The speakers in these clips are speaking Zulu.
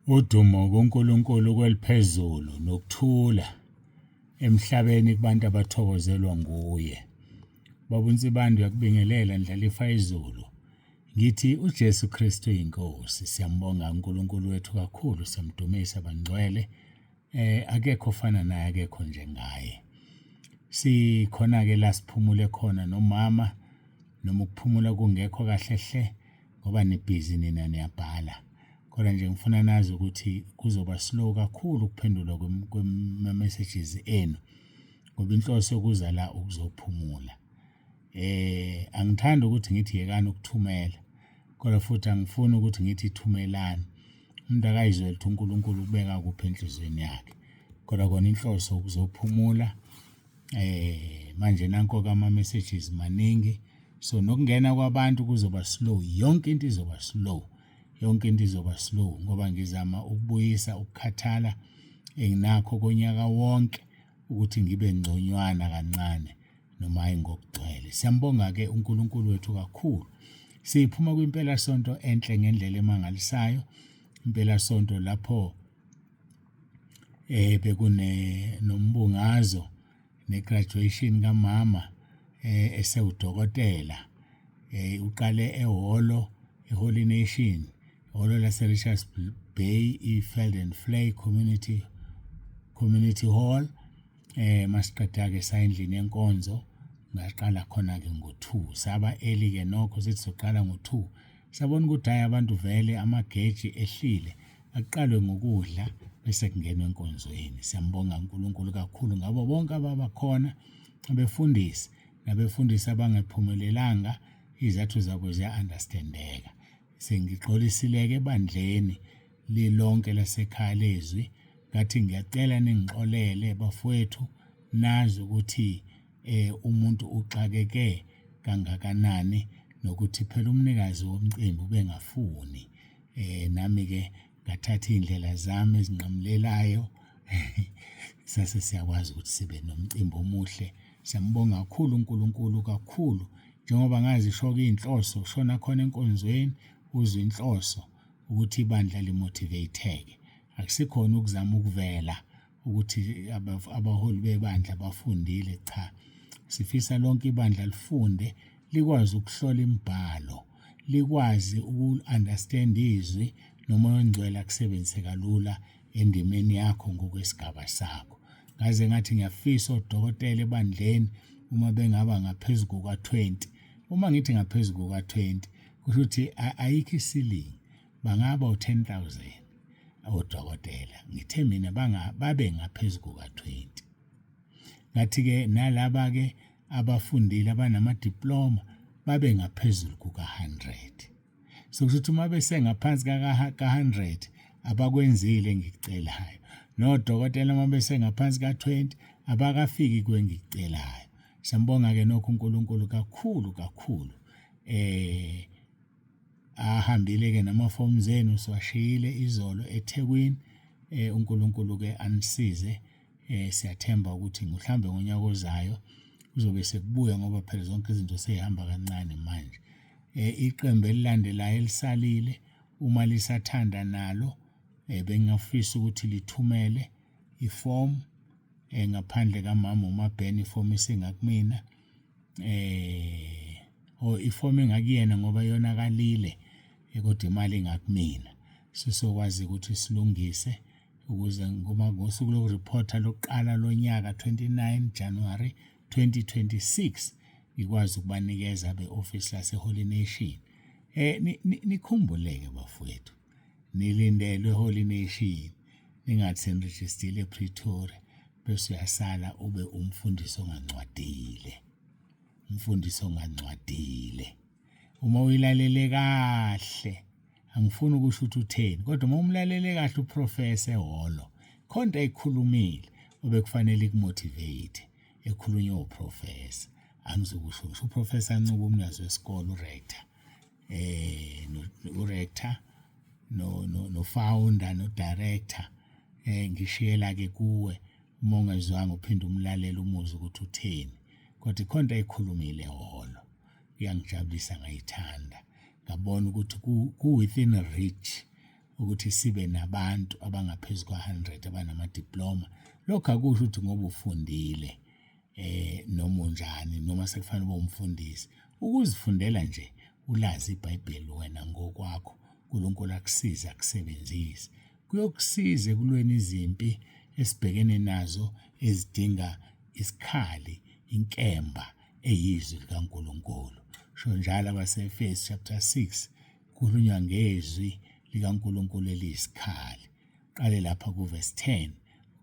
Udumo kuNkulunkulu kweliphezulu nokuthula emhlabeni kubantu abathokozelwa nguye. Baba uNsibande uyakubingelela Ndlalifa izulu. Ngithi uJesu Kristu inkosi. Siyambonga uNkulunkulu wethu kakhulu, siyamdumisa bangcwele. Akekho ofana naye, akekho njengaye. Sikhona ke la siphumule khona nomama, noma ukuphumula kungekho kahle hle ngoba nibhizi nina niyabhala. Kodwa nje ngifuna nazi ukuthi kuzoba slow kakhulu ukuphendulwa kwema-messages enu ngoba inhloso yokuza la ukuzophumula. Angithandi ukuthi ngithi yekani ukuthumela, kodwa futhi angifuni ukuthi ngithi thumelani. Umuntu akayizwele ukuthi uNkulunkulu ukubeka kuphi enhliziyweni yakhe. Kodwa kona inhloso ukuzophumula. Manje nanko ke ama messages maningi, so nokungena kwabantu kuzoba slow, yonke into izoba slow, yonke into izoba slow ngoba ngizama ukubuyisa ukukhathala enginakho konyaka wonke ukuthi ngibe ngconywana kancane noma hayi ngokugcwele. Siyambonga ke uNkulunkulu wethu kakhulu. Siphuma kwimpela sonto enhle ngendlela emangalisayo, impela sonto lapho bekune nombungazo ne-graduation kamama esewudokotela. Uqale ehholo eHoly Nation, ihholo lase-Richards Bay, i-Velden Community Hall. Masiqeda-ke saya endlini yenkonzo, ngaqala khona-ke ngo-2. Saba early-ke nokho, sithi soqala ngo-2. Sabona ukuthi hhayi, abantu vele amageji ehlile, akuqalwe ngokudla bese kungenwa enkonzweni. Siyambonga uNkulunkulu kakhulu ngabo bonke ababakhona, abefundisi nabefundisi abangaphumelelanga, izathu zabo ziya-understandeka. Sengixolisile-ke ebandleni lilonke lasekhaya lezwi, ngathi ngiyacela ningixolele bafowethu, nazi ukuthi umuntu uxakeke kangakanani nokuthi phela umnikazi womcimbi ubengafuni. Nami-ke ngathatha iy'ndlela zami ezinqamulelayo, sase siyakwazi ukuthi sibe nomcimbi omuhle. Siyambonga kakhulu uNkulunkulu kakhulu, njengoba ngazisho-ke iy'nhloso, shona khona enkonzweni uzwe inhloso ukuthi ibandla limotivate-eke. Akusikhona ukuzama ukuvela ukuthi abaholi bebandla bafundile, cha. Sifisa lonke ibandla lifunde, likwazi ukuhlola imibhalo, likwazi uku-understand izwi, noMoya oNgcwele akusebenzise kalula endimeni yakho ngokwesigaba sakho. Ngaze ngathi ngiyafisa odokotela ebandleni uma bengaba ngaphezu kuka-20. Uma ngithi ngaphezu kuka-20, kusho ukuthi ayikho i-ceiling, bangaba u-10,000 odokotela. Ngithe mina babe ngaphezu kuka-20. Ngathi-ke nalaba-ke abafundile abanama-diploma babe ngaphezulu kuka-100. So kusho ukuthi uma besengaphansi ka-100 abakwenzile engikucelayo. Nodokotela uma besengaphansi ka-20 abakafiki kwengikucelayo. Siyambonga-ke nokho uNkulunkulu kakhulu kakhulu. Ahambile-ke nama-forms enu, siwashiyile izolo eThekwini. UNkulunkulu-ke anisize. Siyathemba ukuthi mhlambe ngonyaka ozayo kuzobe sekubuya, ngoba phela zonke izinto sey'hamba kancane manje. Iqembu elilandelayo elisalile uma lisathanda nalo, bengingafisa ukuthi lithumele ifomu ngaphandle kamama uMabhena, ifomu isingakumina, or ifomu engakuyena ngoba yonakalile, kodwa imali ingakumina. Sisokwazi ukuthi silungise ukuze ngoba ngosuku lokurephotha lokuqala lonyaka 29 January 2026 ngikwazi ukubanikeza be-office lase-Holy Nation. Nikhumbuleke bafowethu, nilindelwe Holy Nation, ningathi senirejistile ePretoria bese uyasala ube umfundisi ongancwadile, umfundisi ongancwadile. Uma uyilalele kahle, angifuni ukusho ukuthi utheni, kodwa uma umlalele kahle uprofesa ehholo, khona into ayikhulumile obekufanele ikumotivate, ekhulunywa uprofesa. Angizukusho ngisho uprofesa Ncube, umnikazi wesikole, urector, urector no founder no director. Ngishiyela ke kuwe, uma ungezwanga uphinde umlalele umuzwe ukuthi utheni, kodwa ikhona into ayikhulumile ehholo iyangijabulisa, ngayithanda, ngabona ukuthi ku within reach. ukuthi sibe nabantu abangaphezu kwa-100 abanamadiploma. Lokho akusho ukuthi ngoba ufundile noma unjani noma sekufanele ube umfundisi. Ukuzifundela nje ulazi iBhayibheli wena ngokwakho, uNkulunkulu akusize akusebenzise. Kuyokusiza ekulweni izimpi esibhekene nazo ezidinga isikhali, inkemba eyizwi likaNkulunkulu. Sho njalo abaseEfesu chapter 6 kukhulunywa ngezwi likaNkulunkulu eliyisikhali. Qale lapha kuverse 10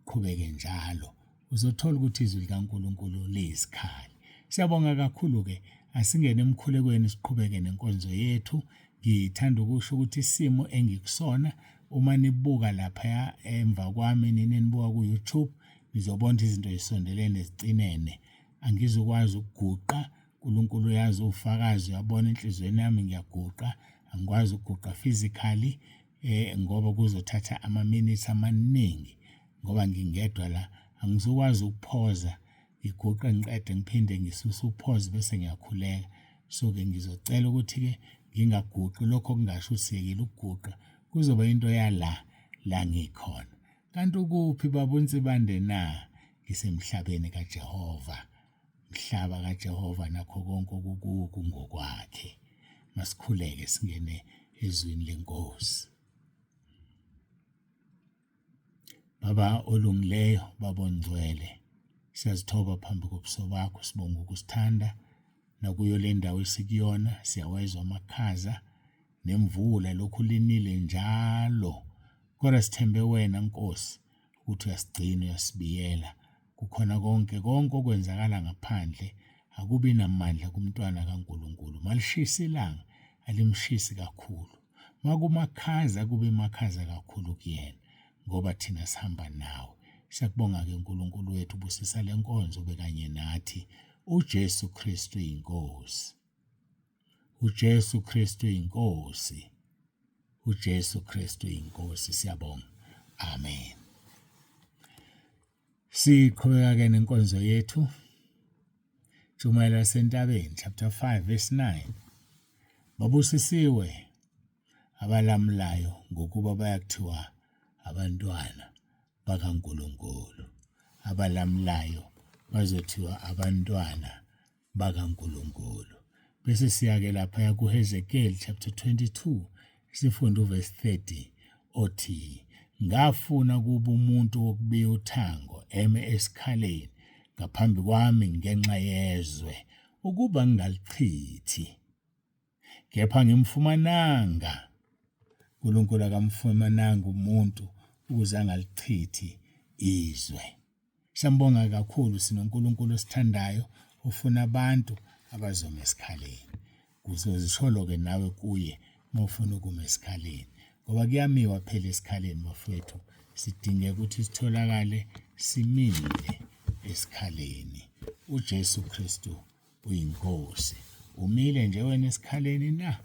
uqhubeke njalo uzothola ukuthi izwi likaNkulunkulu liyisikhali. Siyabonga kakhulu-ke, asingene emkhulekweni siqhubeke nenkonzo yethu. Ngithanda ukusho ukuthi isimo engikusona uma nibuka laphaya emva kwami nina enibuka ku-YouTube nizobona ukuthi izinto zisondelene zicinene. Angizukwazi ukuguqa, uNkulunkulu uyazi uwufakazi uyabona enhliziyweni yami ngiyaguqa, angikwazi ukuguqa physically ngoba kuzothatha ama-minutes amaningi ngoba ngingedwa la, angizukwazi ukuphoza ngiguqe ngiqede ngiphinde ngisuse uphoze bese ngiyakhuleka. So-ke ngizocela ukuthi-ke ngingaguqi, lokho kungasho ukuthi siyekile ukuguqa, kuzoba into yala la ngikhona. Kanti ukuphi baba uNsibande na? Ngisemhlabeni kaJehova. Mhlaba kaJehova nakho konke okukuwo kungokwakhe. Masikhuleke singene ezwini lenkosi. Baba olungileyo, Baba ongcwele, siyazithoba phambi kobuso bakho, sibonga ukusithanda nakuyo le ndawo esikuyona, siyawezwa amakhaza nemvula lokhu linile njalo. Kodwa sithembe wena Nkosi ukuthi uyasigcina uyasibiyela kukhona konke konke okwenzakala ngaphandle akubi namandla kumntwana kaNkulunkulu. Malishisa ilanga alimshisi kakhulu. Makumakhaza kube makhaza kakhulu kuyena ngoba thina sihamba nawe. Siyakubonga-ke uNkulunkulu wethu, busisa le nkonzo ube kanye nathi. UJesu Kristu iNkosi. UJesu Kristu iNkosi. UJesu Kristu iNkosi. Siyabonga. Amen. Siqhubeka-ke nenkonzo yethu. Tshumayelo yasentabeni chapter 5 verse 9. Babusisiwe abalamulayo ngokuba bayakuthiwa abantwana bakaNkulunkulu. Abalamulayo bazothiwa abantwana bakaNkulunkulu. Bese siya-ke laphaya kuHezekeli chapter 22 sifunde uverse 30 othi ngafuna kuba umuntu wokubiya uthango eme esikhaleni ngaphambi kwami ngenxa yezwe ukuba ngingalichithi kepha ngimfumananga. uNkulunkulu akamfumananga umuntu ukuze angalichithi izwe. Siyambonga kakhulu sinoNkulunkulu osithandayo ofuna abantu abazoma esikhaleni. Kuzozisholo-ke nawe kuye uma ufuna ukuma esikhaleni ngoba kuyamiwa phela esikhaleni bafowethu, sidingeka ukuthi sitholakale simile esikhaleni. UJesu Kristu uyiNkosi. Umile nje wena esikhaleni na?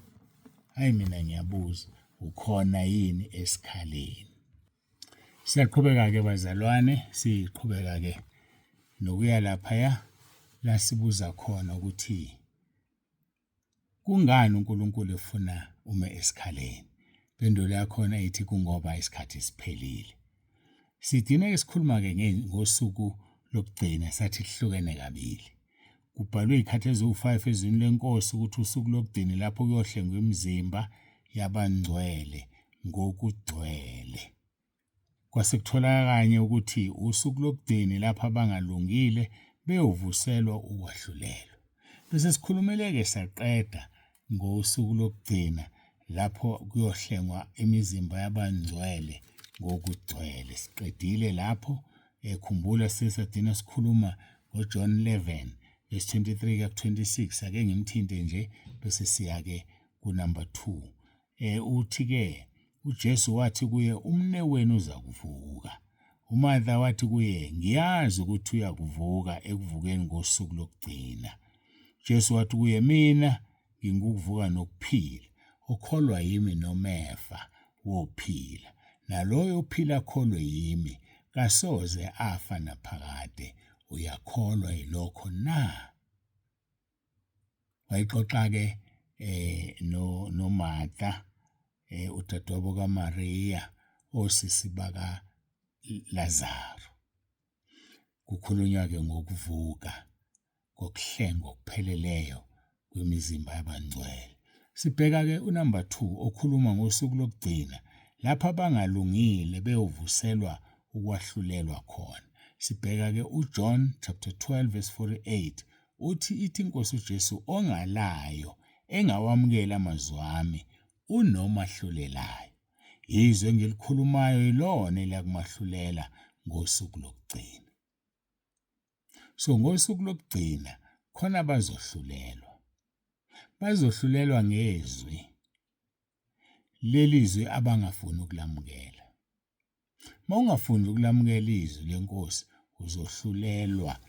Hayi mina ngiyabuza, ukhona yini esikhaleni? Siyaqhubeka-ke bazalwane, siqhubeka-ke nokuya laphaya la sibuza khona ukuthi kungani uNkulunkulu efuna ume esikhaleni? Impendulo yakhona ithi kungoba isikhathi siphelile. Sigcine sikhuluma-ke ngosuku lokugcina sathi lihlukene kabili. Kubhalwe izikhathi eziwu-5 ezwini leNkosi ukuthi usuku lokugcina lapho kuyohlengwa imizimba yabangcwele ngokugcwele. Kwase kutholakala kanye ukuthi usuku lokugcina lapho abangalungile beyovuselwa ukwahlulelwa. Bese sikhulumile-ke saqeda ngosuku lokugcina lapho kuyohlengwa imizimba yabangcwele ngokugcwele. Siqedile lapho Khumbula sesagcina sikhuluma ngoJohn 11 verse 23 kuya ku-26 ake ngimthinte nje bese siya-ke kunumber 2. Uthi-ke uJesu wathi kuye umnewenu uzakuvuka. UMartha wathi kuye ngiyazi ukuthi uyakuvuka ekuvukeni ngosuku lokugcina. Jesu wathi kuye mina ngingukuvuka nokuphila, okholwa yimi noma efa wophila, naloyo ophila akholwe yimi kasoze afa naphakade. Uyakholwa yilokho na? Wayixoxa-ke no noMartha. Udadewabo kaMariya, osisi baka Lazaro. Kukhulunywa ke ngokuvuka kokuhlengwa okupheleleyo kwemizimba yabangcwele. Sibheka ke unumber 2 okhuluma ngosuku lokugcina lapho abangalungile beyovuselwa ukwahlulelwa khona. Sibheka ke uJohn chapter 12 verse 48, uthi ithi inkosi uJesu, ongalayo engawamukela amazwi ami unomahlulelayo. Izwi engilikhulumayo yilona eliyakumahlulela ngosuku lokugcina. So ngosuku lokugcina khona bazohlulelwa. Bazohlulelwa ngezwi, leli zwi abangafuni ukulamukela. Uma ungafuni ukulamukela izwi lenkosi uzohlulelwa,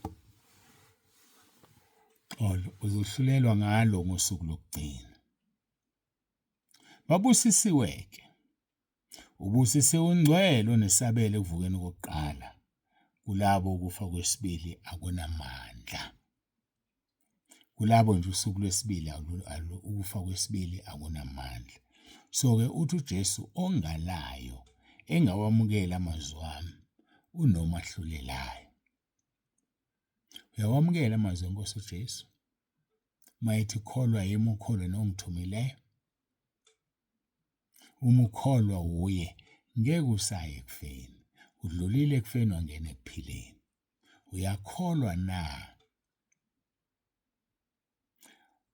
xolo, uzohlulelwa ngalo ngosuku lokugcina. Babusisiwe-ke, ubusisiwe ungcwele onesabelo ekuvukeni kokuqala, kulabo ukufa kwesibili akunamandla. Kulabo nje usuku lwesibili ukufa kwesibili akunamandla. So-ke uthi uJesu, ongalayo engawamukela amazwi ami unomahlulelayo. Uyawamukela amazwi enkosi uJesu? Mayethi kholwa yimi ukholwe nongithumileyo. Uma ukholwa wuye ngeke usaye ekufeni, udlulile ekufeni wangena ekuphileni. Uyakholwa na?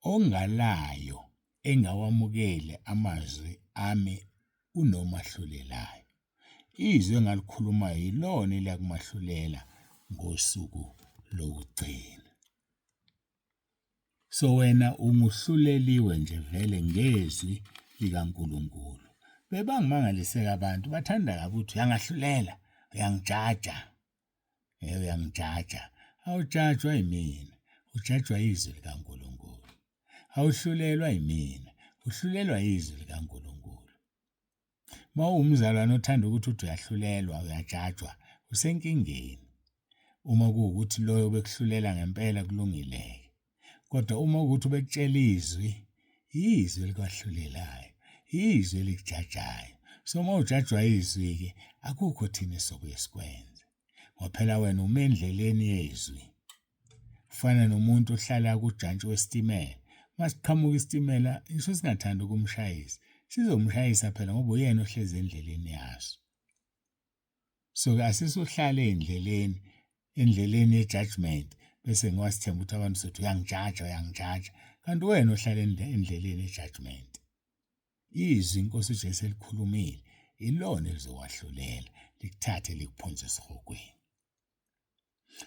Ongalayo engawamukele amazwi ami unomahlulelayo. Izwi engalikhulumayo yilona eliyakumahlulela ngosuku lokugcina. So wena unguhluleliwe nje vele ngezwi likaNkulunkulu. Bebangimangaliseka abantu, bathanda kabi ukuthi uyangahlulela, uyangijaja. Uyangijaja. Awujajwa yimina, ujajwa izwi likaNkulunkulu. Awuhlulelwa yimina, uhlulelwa izwi likaNkulunkulu. Uma uwumzalwane othanda ukuthi uthi uyahlulelwa, uyajajwa, usenkingeni. Uma kuwukuthi loyo bekuhlulela ngempela kulungile-ke. Kodwa uma kuwukuthi ubekutshela izwi, izwi elikwahlulelayo, izwi elikujajayo. So uma ujajwa izwi-ke, akukho thina esizobuye sikwenze. Ngoba phela wena ume endleleni yezwi. Ufana nomuntu ohlala kujantshi wesitimela. Masiqhamuka isitimela, ngisho singathandi ukumshayisa, sizomshayisa phela ngoba uyena ohlezi endleleni yaso. So-ke asisuhlale ey'ndleleni, endleleni ye-judgment, bese ngiwasithemba ukuthi abantu sothi uyangijaja, uyangijaja. Kanti wena ohlala endleleni ye-judgment. Izwi inkosi uJesu elikhulumile, ilona elizokwahlulela, likuthathe likuphonse esihogweni.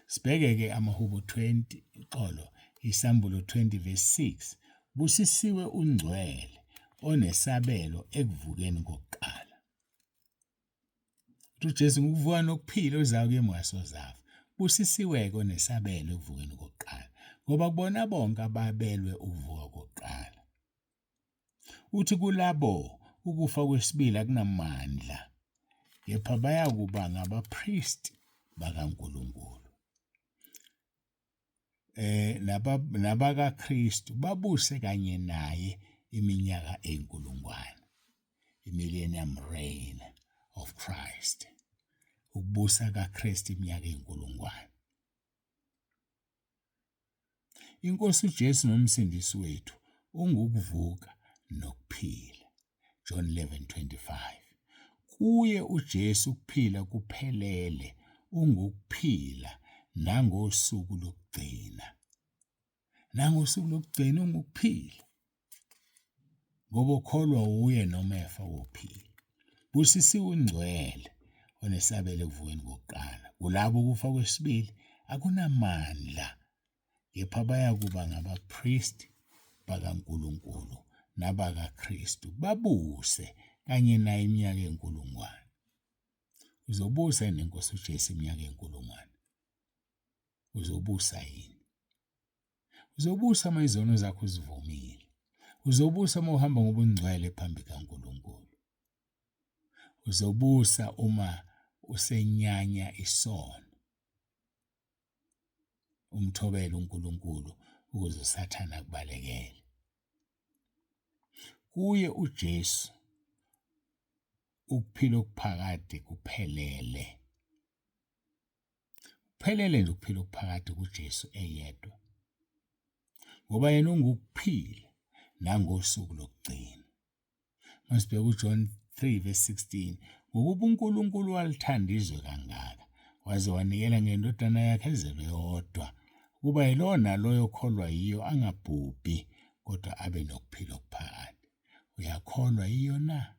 Sibheke-ke amaHubo 20, xolo, iSambulo 20 verse 6. Busisiwe ungcwele onesabelo ekuvukeni kokuqala. Uthi uJesu, ngukuvuka nokuphila, ozayo kimi akasoze afa. Busisiwe-ke onesabelo ekuvukeni kokuqala, ngoba kubona bonke ababelwe ukuvuka kokuqala. Uthi kulabo ukufa kwesibili akunamandla, kepha bayakuba ngabapristi bakaNkulunkulu. NabakaKristu babuse kanye naye iminyaka eyinkulungwane. I-millennium reign of Christ. Ukubusa kaKristu iminyaka eyinkulungwane. Inkosi uJesu nomsindisi wethu ungukuvuka nokuphila. John 11:25. Kuye uJesu ukuphila kuphelele, ungukuphila nangosuku lokugcina. Nangosuku lokugcina ungukuphila. Ngoba ukholwa uye noma efa wophila. Busisiwe ungcwele onesabelo ekuvukeni kokuqala. Kulabo ukufa kwesibili akunamandla, kepha bayakuba ngabapristi bakaNkulunkulu nabakaKristu, babuse kanye naye iminyaka eyinkulungwane. Uzobusa yini nenkosi uJesu iminyaka eyinkulungwane? Uzobusa yini? Uzobusa uma izono zakho uzivumile. Uzobusa uma uhamba ngobungcwele phambi kaNkulunkulu. Uzobusa uma usenyanya isono. Umthobele uNkulunkulu ukuze uSathane akubalekele. Kuye uJesu Ukuphila okuphakade kuphelele. Kuphelele nje ukuphila okuphakade kuJesu eyedwa. Ngoba yena ungukuphila nangosuku lokugcina. Masibheka uJohn 3 verse 16, ngokuba uNkulunkulu walithanda izwe kangaka, waze wanikela ngeNdodana yakhe ezelwe yodwa, ukuba yilowo naloyo okholwa yiyo angabhubhi, kodwa abe nokuphila okuphakade. Uyakholwa yiyo na?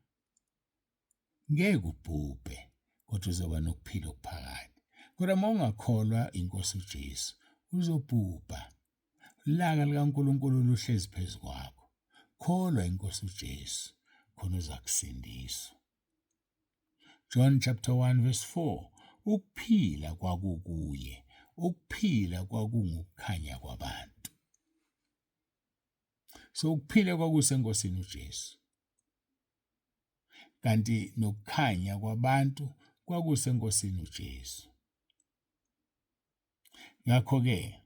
Ngeke ubhubhe, kodwa uzoba nokuphila okuphakade. Kodwa uma ungakholwa inkosi uJesu, uzobhubha. Ulaka likaNkulunkulu luhlezi phezu kwakho. Kholwa inkosi uJesu, khona uzakusindiswa. John chapter 1 verse 4, ukuphila kwakukuye, ukuphila kwakungukukhanya kwabantu. So ukuphila kwakusenkosini uJesu, kanti nokukhanya kwabantu kwakusenkosini uJesu. Ngakho-ke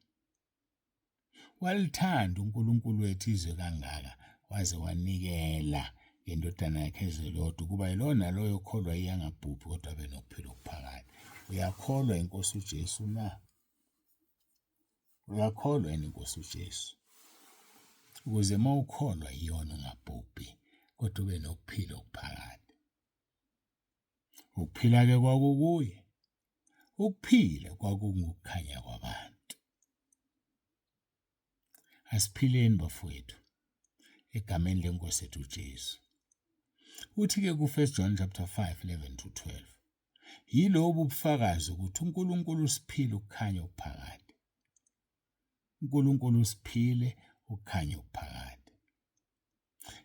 walithanda uNkulunkulu wethu izwe kangaka, waze wanikela ngeNdodana yakhe ezelwe yodwa, ukuba yilowo naloyo okholwa yiye angabhubhi kodwa abe nokuphila okuphakade. Uyakholwa inkosi uJesu na? Uyakholwa yini inkosi uJesu? Ukuze uma ukholwa yiyona ungabhubhi kodwa ube nokuphila okuphakade. Ukuphila-ke kwakukuye, ukuphila kwakungukukhanya kwabantu. Asiphileni bafowethu egameni lenkosi ethu uJesu. Uthi-ke ku-1 John chapter 5 11 to 12, yilobu ubufakazi ukuthi uNkulunkulu usiphile ukukhanya okuphakade. uNkulunkulu usiphile ukukhanya okuphakade.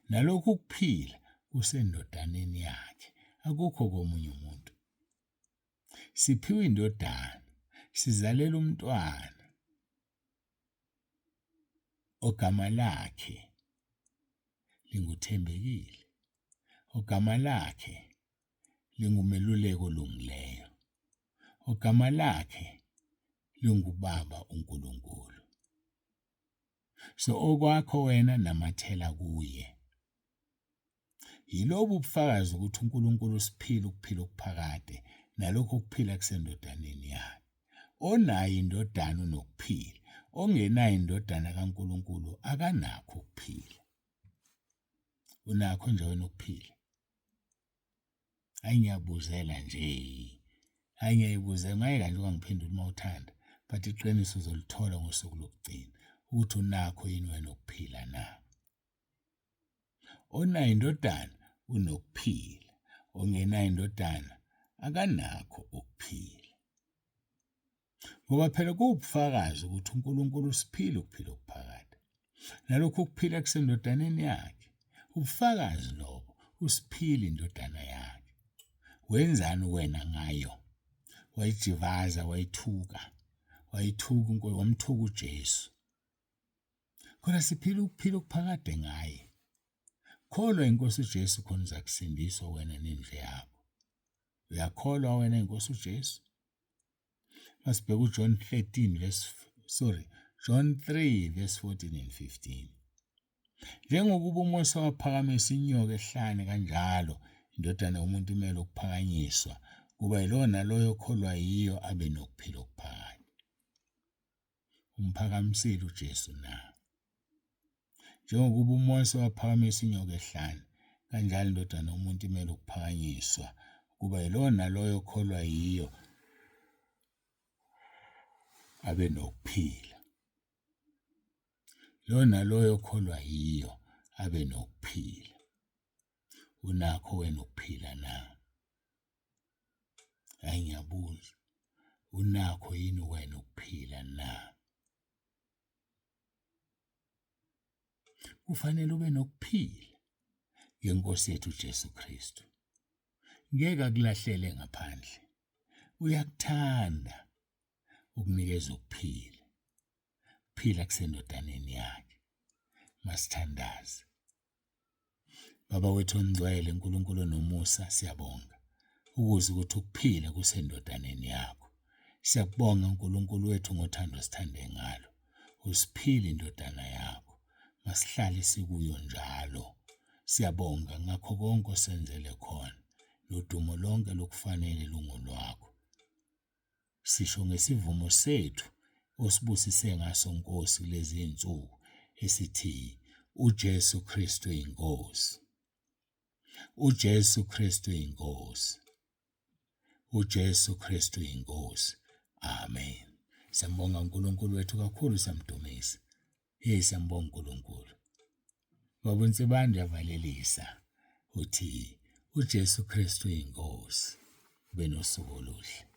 Nalokhu ukuphila kusendodaneni yakhe, akukho komunye umuntu. Siphiwe indodana, sizalela umntwana ogama lakhe linguThembekile, ogama lakhe linguMeluleki olungileyo, ogama lakhe lingubaba uNkulunkulu. So okwakho wena namathela kuye. Yilobu ubufakazi ukuthi uNkulunkulu usiphile ukuphila okuphakade, nalokhu ukuphila kusendodaneni yakhe. Onayo indodana unokuphila, ongenayo indodana kaNkulunkulu akanakho ukuphila. Unakho nje wena ukuphila? Hayi, ngiyabuzela nje. Hayi, ngiyayibuzela, ungayeka nje ungangiphenduli uma uthanda, but iqiniso uzolithola ngosuku lokugcina ukuthi unakho yini wena ukuphila na. Onayo indodana unokuphila, ongenayo indodana akanakho ukuphila. Ngoba phela kuwubufakazi ukuthi uNkulunkulu usiphile ukuphila okuphakade. Nalokhu ukuphila kusendodaneni yakhe. Ubufakazi lobo, usiphile indodana yakhe. Wenzani wena ngayo? Wayijivaza, wayithuka. Wayithuka uNkulunkulu, wamthuka uJesu. Khona siphila ukuphila okuphakade ngaye. Kholwa inkosi uJesu khona uzakusindiswa wena nendlu yakho. Uyakholwa wena inkosi uJesu? Masibheke uJohn 13 verse sorry, John 3 verse 14 and 15. Njengokuba uMose waphakamisa inyoka ehlane kanjalo indodana yomuntu imele ukuphakanyiswa kuba yilowo naloyo okholwa yiyo abe nokuphila okuphakade. Umphakamisile uJesu na? Njengokuba uMose waphakamisa inyoka ehlane, kanjalo indodana yomuntu imele ukuphakanyiswa ukuba yilowo naloyo okholwa yiyo abe nokuphila. Lowo naloyo okholwa yiyo abe nokuphila. Unakho wena ukuphila na? Hayi, ngiyabuza, unakho yini wena ukuphila na? Kufanele ube nokuphila ngenkosi yethu uJesu Kristu. Ngeke akulahlele ngaphandle. Uyakuthanda ukunikeza ukuphila. Phila kusendodaneni yakhe. Masithandaze. Baba wethu ongcwele, uNkulunkulu onomusa, siyabonga ukuze ukuthi ukuphila kusendodaneni yakho. Siyakubonga uNkulunkulu wethu ngothando osithande ngalo. Usiphile indodana yakho. Masihlale sikuyo njalo. Siyabonga ngakho konke osenzele khona. Udumo lonke lukufanele lungolwakho. Sisho ngesivumo sethu osibusise ngaso Nkosi kulezi zinsuku esithi uJesu Kristu inkosi. UJesu Kristu inkosi. UJesu Kristu inkosi. Amen. Siyambonga uNkulunkulu wethu kakhulu siyamdumisa. Hey siyambonga uNkulunkulu. Baba uNsibande uyavalelisa uthi uJesu Kristu inkosi. Ube nosuku oluhle.